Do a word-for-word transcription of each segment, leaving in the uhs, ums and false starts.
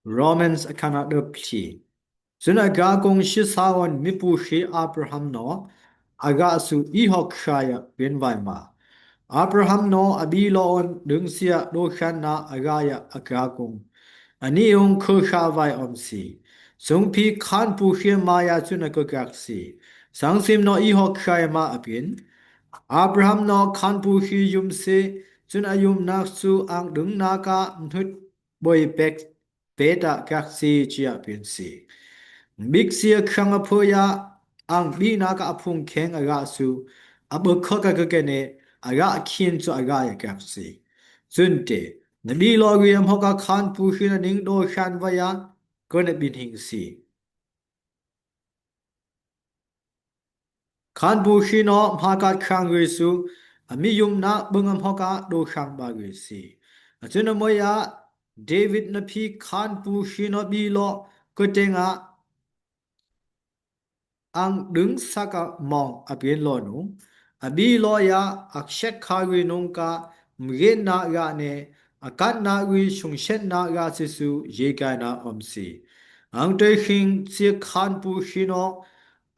Romans a khan a dap thli. Cun a ga kong sisa on mipushi Abraham no a ga su i hok khai a pin vai ma. Abraham no a bi lo on dungsia do khan na a ga ya a ga kong. Ani ung kho kha vai om si. Sungpi khan pu khi ma ya cun a ka gak si. Sangsim no i hok khai ma a pin. Abraham no khan pu khi yum si. Cun a yum nak su ang dung na ka mhut boi pek peta kak si cia pin si. Bik sia khang a phoya ang bi na ka a phung kheng a ga su a bok kho ka ka kene a ga khin cu a ga ya kak si. Cun te na bi lo wi am hoka khan pu khin a ning do khan vaya ko na bin hing si. Khan pu khi no hmakat khang gui su a mi yum na bang am hoka do khang ba gui si. A cun a moya David na phi khan pu khi no bi lo ko tenga ang dungsak a mong a pin lo nu a bi lo ya a kshek kha gui nung ka mgen na ga ne a kat na gui shungshen na ga si su ye kai na om si. Ang tei khing cia khan pu khi no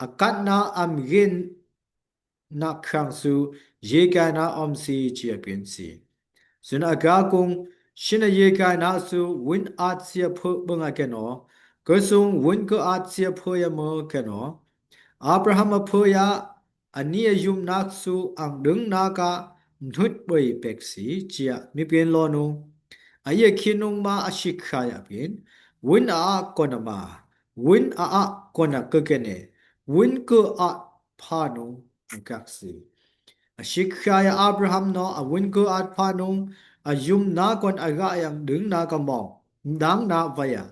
a kat na a mgen na khang su ye kai na om si cia pin si. Cun a ga kung shin a ye kai na su win at sia pho bang a keno. Ko sung win ko at sia pho ya mo keno. Abraham a pho ya a ni a yum nak su ang dung na ka mhut boi pek si cia mi pin lo nu. A ye khin nung ma a shik kha ya pin. Win a a kon a ma. Win a a kon a ko kene. Win ko a pha nung a kak si. A shik kha ya Abraham no a win ko at pha nung a yum na kon a ga yang dung na ka mong. Ndang na vaya.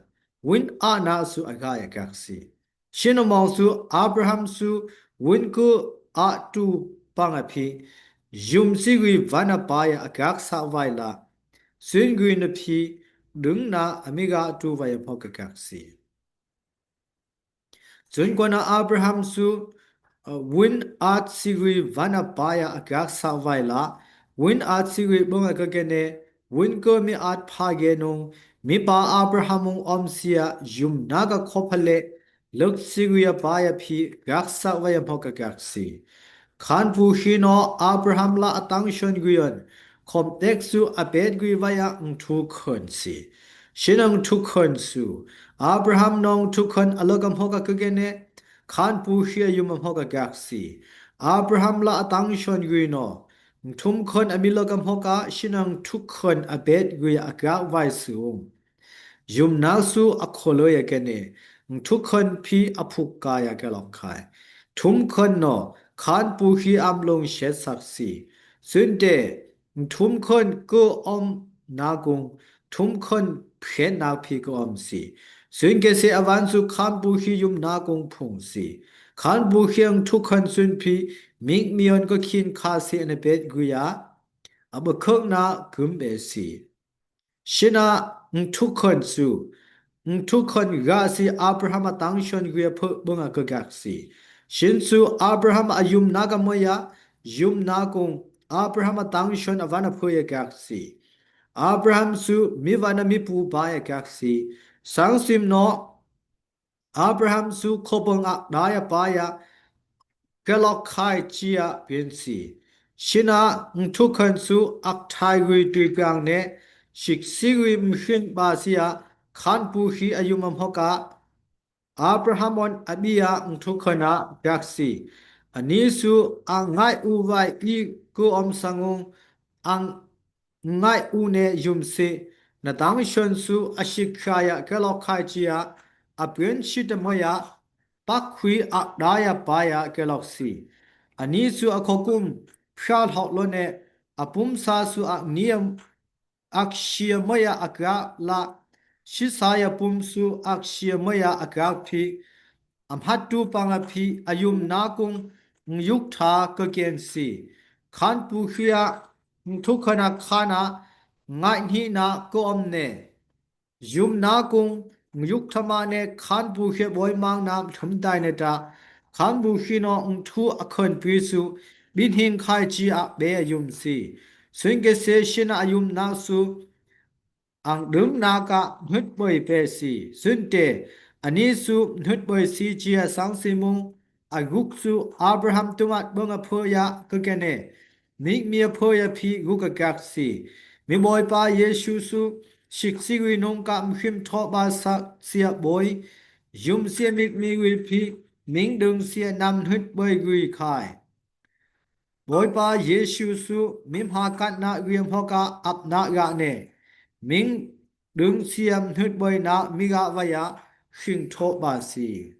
Win a na su a ga ya kak si. Shin a mong su Abraham su win ko a tu pang a phi. Yum si gui van a pa ya a kak sa vai la. Sun gui na phi dung na a mi ga tu vaya mok a kak si. Cun kua na Abraham su, uh, win at si gui van a pa ya a kak sa vai la. Win at si gui bang a ka kene win ko mi at pha ge nung mi pa Abraham ung om sia yum na ka kho pha le luk si gui a pa ya phi kak sa vai a mok a kak si. Khan pu khi no Abraham la a tang shon gui on. Khom tek su a pet gui vai a ng thu khon si. Shin ang thu khon su. Abraham nong thu khon a lok am hok a ka kene khan pu khi a yum am hok a kak si. Abraham la a tang shon gui no. Ng thum khon a mi lok am hok a shin ang thu khon a pet gui a kak vai su. Yum nak su a kho lo ya kene. Ng thu khon phi a phuk kai a ka lok khai. Thum khon no khan pu khi am long shet sak si. Cun te ng thum khon ko om na kung thum khon phen nak phi ko om si. Cun ke se a van su khan pu khi yum na kung phung si. Khan pu khi ang thu khon cun phi mik mi on ko khin kha si an a pet gui a. A ba khok na kum be si. Shin a ng thu khon su. Ng thu khon ga si Abraham a tang shon gui a pho bang a ka gak si. Shin su Abraham a yum na ka moya yum na kung Abraham a tang shon a van a pho ya gak si. Abraham su mi van a mi pu ba ya gak si. Sang sim no Abraham su khopong ak dai a pai a ka lok khai ci a pian si. Shin a ng thu khon su ak thai gui tui piang ne shik si gui mhin ba si a khan pu hi a yum a mhok a Abraham on a bi a ng thu khon a piak si. A ni su a ngai u vai i ku om sang ung ang ngai u ne yum si, na tang shon su a shik khai a ka lok khai ci a, a pian shi ta moi a pak hui ak dai a pai a ka lok si. A ni su a khokum phia lhok lo ne a pum sa su ak ni a ak shi a moi a ak la shi sa a pum su ak shi a moi a ak phi a mhat tu pang a phi a yum na kung ng yuk tha ka ken si. Khan pu khi a ng thu khon a khan a ngai hni na ka om ne. Yum na kung ng yuk tha ma ne khan pu khi a boi mang na thum dai ne ta. Khan pu khi no ng thu a khon pi su bin hing khai ci a be a yum si. Sun ke se shin a yum na su ang døng na ka mhutbøi pe si. Sinte, ani su mhutbøi si chi a sang si mung, a guk su Abraham tumat bøng a phøya kakene, mikmi a phøya phi guk a kak si. Mi Bøypa Yesu su, siksik wi nung ka mkhim thoba sak sia bøi, yum sia mikmi wi phi, ming døng sia nam mhutbøi wi khai. Bøypa Yesu su, mi mha katna wi mhok a apna gane, ming døng sia mhutbøi na mi ga vaya, khing thoba si.